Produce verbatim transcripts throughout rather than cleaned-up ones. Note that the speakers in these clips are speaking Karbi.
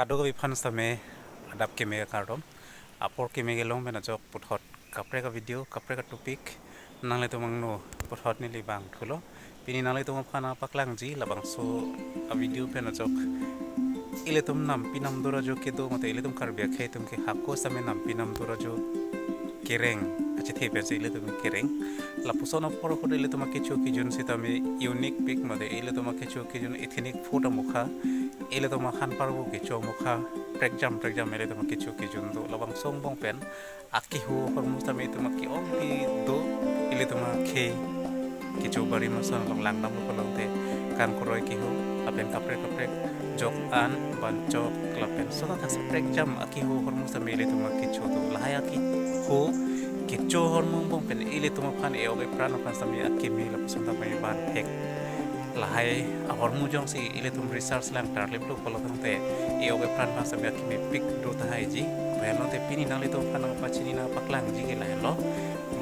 Kadokave aphan sitame adap keme kardom. Apor keme kelong pen ajok puthot kaprek a-video, kaprek a-topic nanglitum angno puthot neli vangthulo. Pini nanglitum aphan paklangji labangso a-video pen ajok ilitum nampi namdur ajo kedo mate ilitum Karbi akhei atum ke hako sitame nampi namdur ajo kereng, kachethe pensi ilitum kereng. Lapuson apor ahut ilitum akecho kejun sitame unique pik mate ilitum akecho kejun ethnic food amokha, ilitum akhan parbo kecho amokha, prekjam prekjam ilitum akecho kejun do. Labangso angbong pen akeho ahormu sitame itum ake-ongpi do, ilitum akhei kecho bari masan along langdam pulote kangkoroi keho lapen kaprek kaprek jok an, banchok lapen sota thakse prekjam akeho ahormu sitame ilitum akecho do. Lahai akeho kecho ahormu angbong pen ilitum aphan e-ok epran aphan sitame akeme lapuson sitame vanthek. Lahai ahormu jongsi ilitum research lang tarlip lo pulo tangte e-ok epran aphan sitame akeme pik do tahaiji. Lahenlo te pini nanglitum aphan nangpachini nangpaklangji ke lahenlo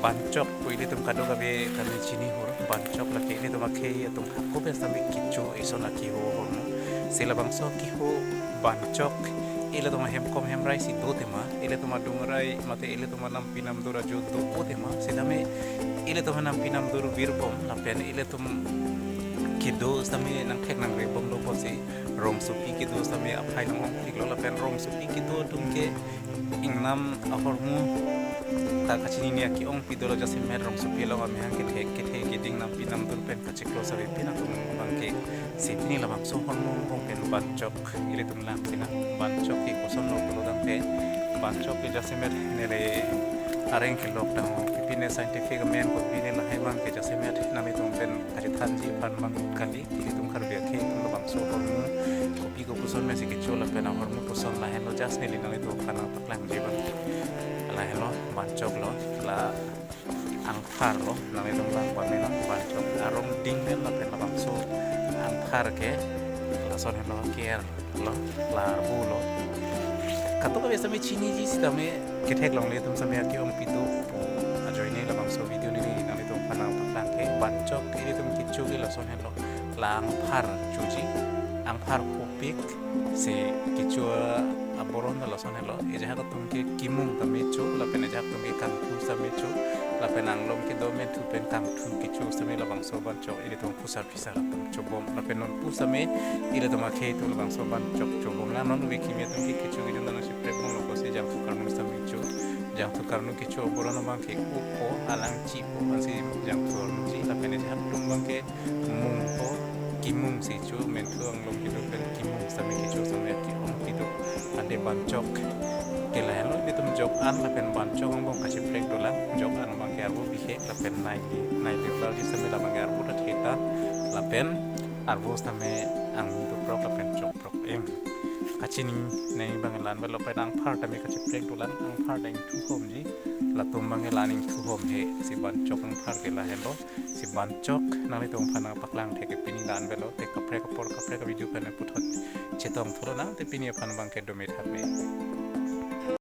banchok pu ilitum kadokave kami chini hur. Banchok lake ilitum akhei atum hako pen sitame kecho ison akeho ahormu. Si labangso akeho banchok ilitum ahem kom hem rai si do tema, ilitum adung rai mate ilitum anampi namdur ajo do tema, sitame ilitum anampi namdur virbom lapen ilitum kedo sitame nangthek nangrebom lo pusi rongsopi kedo sitame aphai nang ongpik lo lapen rongsopi kedo atum ke ingnam ahormu ta kachinine ake-ongpi dolo, jasemet rongsopi along amahang kethe kethe keding nampi namdur pen kachiklo save pin atum abang ke. Si pini labangso ahormu angbong pen banchok ilitum lang pina. Banchok ke kosonlo pulo tangte banchok ke jasemet neli areng kelok tang pipine scientific amen ko pine lahai abang ke jasemet nanglitum pen kachethanji aphan abang kali. Ilitum Karbi akhei atum labangso ahormu kopi kopuson mesi kecho lapen ahormu koson lahenlo, just neli nanglitum aphan nangpaklangji abang. Lahenlo banchok lo, la angphar lo, nanglitum lang pame nang banchok arong ding pen lapen labangso angphar ke lason henlo ker lo, la arvo lo. Kadokave sitame chiniji sitame kethek longle atum sitame ake-ongpi do pu ajoine labangso video neli nanglitum aphan nangpaklang ke. Banchok ilitum kecho ke lason henlo, la angphar choji, angphar khopik si kecho aboron ta lason henlo. Ejahak atum ke kimung tame cho lapen ejahak atum ke kangthu tame cho lapen anglong kedo menthu pen kangthu kecho sitame labangso banchok ilitum phusar phisar atum chobom lapen non pusitame ilitum akhei atum labangso banchok chobom. La non ove kimi atum ke kecho kejun dana si prebom lo pusi jangthu karnu sitame cho. Jangthu karnu kecho aboron abang ke upo, alangchipo, ansi jangthu arnuji lapen ejahak atum abang ke mungpo, kimung si cho, menthu anglong kedo pen kimung sitame kecho sitame ake-ongpi do. Ante banchok ke lahenlo, ilitum jok an lapen banchok angbong kacheprek dolang. Jok an abang ke arvo bihek lapen nai di, nai di ular di sitame labang ke arvo ta thetan lapen arvo sitame angmi doprok lapen chokprok eng. Kachinine abang la-an avelo. Lapen angphar tame kacheprek dolang, angphar ta ingthu homji, latum abang ke la-an ingthu hom he. Si banchok angphar ke lahenlo. Si banchok nanglitum aphan nangpaklang thek ke pini la-an avelo, te kaprek apor kaprek video pen puthot chetongthu lonang. Te pini aphan abang ke dome thakme.